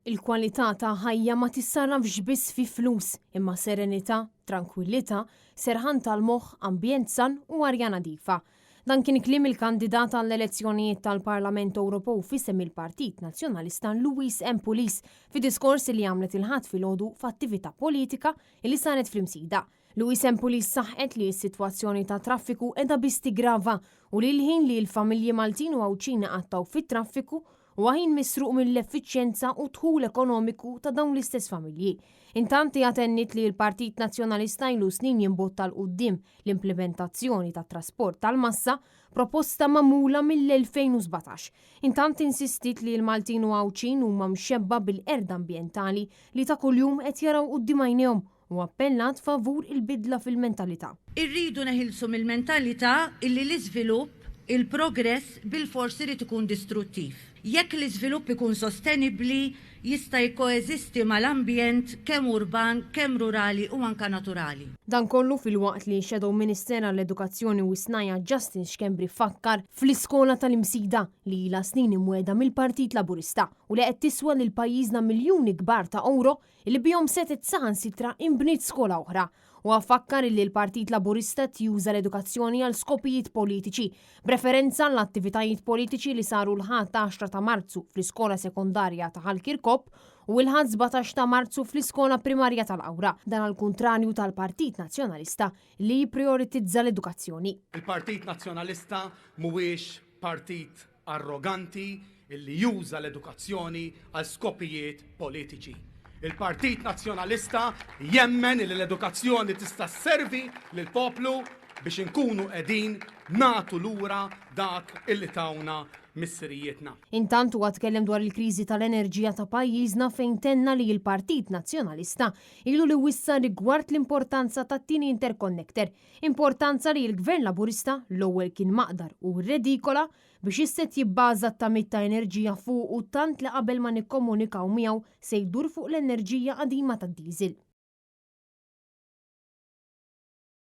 Il-kwalità ta' ħajja ma tissarrafx biss fi flus, imma serenità, trankwillità, serħan tal-moħħ, ambjent san u arja nadifa. Dan kien kliem il-kandidat għall-elezzjonijiet tal-Parlament Ewropew f'isem il-Partit Nazzjonalista Louise M. Pulis fi diskors li għamlet il-Ħadd filgħodu f'attività politika li saret fl-Imsida. Louise M. Pulis saħqet li s-sitwazzjoni tat-traffiku qiegħda biss tiggrava u li l-ħin li l-familji Maltin u Għawdxin iqattgħu fit-traffiku huwa ħin misruq mill-effiċjenza u d-dħul ekonomiku ta' dawn l-istess familji. Intant hija tenniet li l-Partit Nazzjonalista ilu snin jimbotta 'l quddiem l-implimentazzjoni tat-trasport tal-massa, proposta magħmula mill-2017. Intant insistiet li l-Maltin u Għawdxin huma mxebba' bil-qerda ambjentali li ta' kuljum qed jaraw quddiem għajnejhom u appellat favur il-bidla fil-mentalità. Irridu neħilsu mill-mentalità illi l-iżvilupp, il-progress bilfors irid ikun distruttiv. Jekk l-iżvilupp ikun sostenibbli, jista' jikkoeżisti mal-ambjent kemm urban, kemm rurali u anke naturali. Dan kollu filwaqt li x-Shadow Minister għall-Edukazzjoni u s-Snajja' Justin Schembri fakkar fl-iskola tal-Imsida li ilha snin imwiegħda mill-Partit Laburista u li qed tiswa lil pajjiżna miljuni kbar ta' ewro li bihom setgħet saħansitra inbniet skola oħra. Huwa fakkar illi l-Partit Laburista qed juża l-edukazzjoni għal skopijiet politiċi, b'referenza għall-attivitajiet politiċi li saru l-Ħadd 10 ta' Marzu fl-iskola sekondarja ta' Ħal Kirkop u l-Ħadd 17 ta' Marzu fl-iskola primarja tal-Qawra. Dan għall-kuntrarju tal-Partit Nazzjonalista li jipprijoritizza l-edukazzjoni. Il-Partit Nazzjonalista mhuwiex partit arroganti illi juża l-edukazzjoni għal skopijiet politiċi. Il-Partit Nazzjonalista jemmen illi l-edukazzjoni tista' sservi lill-poplu biex inkunu qegħdin nagħtu lura dak illi tawna missirijietna. Intant huwa tkellem dwar il-kriżi tal-enerġija ta' pajjiżna fejn tenna li l-Partit Nazzjonalista ilu li wissa rigward l-importanza tat-tieni interconnector Importanza li l-Gvern Laburista l-ewwel kien maqdar u rredikola biex issa qed jibbaża t-tagħmid ta' enerġija fuqu tant li qabel ma nikkomunikaw miegħu se jdur fuq l-enerġija qadima tad-diesel.